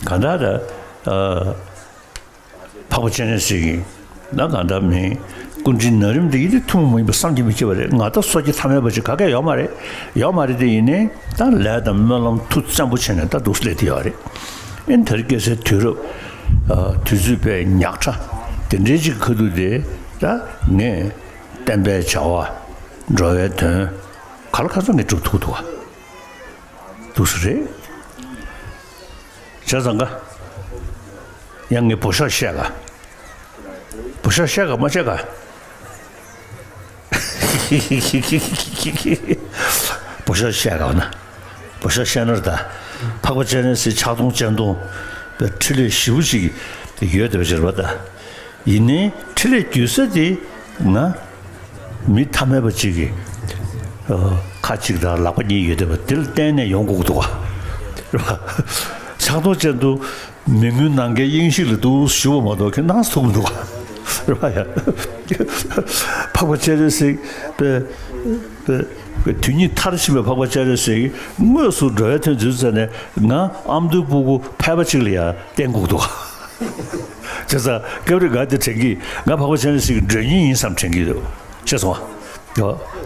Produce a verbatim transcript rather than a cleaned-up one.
གང་ལྟར་ད། ཨ། འཕགས་པ་སྤྱན་རས་གཟིགས་ཀྱིས་ན་གང་འདྲ་མིན། སྐུ་ཕྲེང་ན་རིམ་འདི་ཡིད་དུ་ཐུན་མོང་མ་ཡིན་པ་བསམ་གྱིས་མི་ཁྱབ་པ་རེད། ང་ད་སོ་སྐྱེ་ཐ་མལ་པ་ཅིག་ག་གེ་ཡོད་མ་རེད། ཡོད་མ་རེད་དེ་ཡིན་ནའི་ད་ལས་དང་སྨོན་ལམ་མཐུ་བཙན་པོ་བྱས་ནས་ད་འདུག་སླེབས་དེ་ཡོད་རེད། ཨེ་ད་རེས་ཁ་སང་དུས་རབས། ཨ། དུས་ཚོད་དཔེ་ཉག་ཕྲ་དེ་འདྲའི་ཅིག་ཁ་ཐུག་དེ་ད་ངས་བསྟན་པའི་བྱ་བ་འགྲོ་བའི་དོན་ག་ལ་ག་ཚོད་ངས་སྒྲུབ་ཐུབ་འདུག་ག་འདུག་སེ་རེད། བྱས་ཙང་ག་ཡང་ངས་འབོ་ཤོག་བཤད་ག་འབོ་ཤོག་བཤད་ག་མ་བཤད་ག་འབོ་ཤོག་བཤད་ག་འོ་ན། འབོ་ཤོག་བཤད་ན་རེད་ད། འཕགས་པ་སྤྱན་རས་གཟིགས་ཕྱག་སྟོང་སྤྱན་སྟོང་པའི་འཕྲིན་ལས་ཞེ་པོ་ཅིག་ཡོད་བསྡད་པ་ཅིག་རེད་པ་ད། ཡིན་ནའི་འཕྲིན་ལས་བརྒྱུད་ས་དེ་ང་མི་ཐ་མལ་པ་ཅིག་གི་ཨ། ཁ་ཅིག་དང་ལག་པ་གཉིས་ཡོད་བསྡད་པ་དེ་ལ་བརྟེན་ནས་ཡོང་དགོས་ཀྱི་འདུག་ག་རེད་པ། ཕྱག་སྟོང་སྤྱན་སྟོང་མི་མངོན་ནམ་མཁའི་དབྱིངས་ཤིག་ལ་འདུག་ཞུ་བ་མ་གཏོགས་ཁྱེད་གནང་ཐུབ་མི་འདུག་ག་རེད་པ་ཡ། འཕགས་པ་སྤྱན་རས་གཟིགས་པའི་པའི་དུས་ཉིད་མཐར་ཕྱིན་པའི་འཕགས་པ་སྤྱན་རས་གཟིགས་དངོས་སུ་འགྲོ་བའི་དོན་མཛད་ཟེར་ནས་ང་ཨ་མདོའི་སྤུ་གུ་ཕལ་པ་ཅིག་ལ་ཡང་བསྟན་དགོས་འདུག་ག་བྱས་ཙང་སྐབས་རེ་ང་དེ་དྲན་གི། ང་འཕགས་པ་སྤྱན་རས་གཟིགས་ཀྱི་མགྲོན་གཉེར་ཡིན་བསམ་དྲན་གི་འདུག་ཤེས་སོང་ཨ།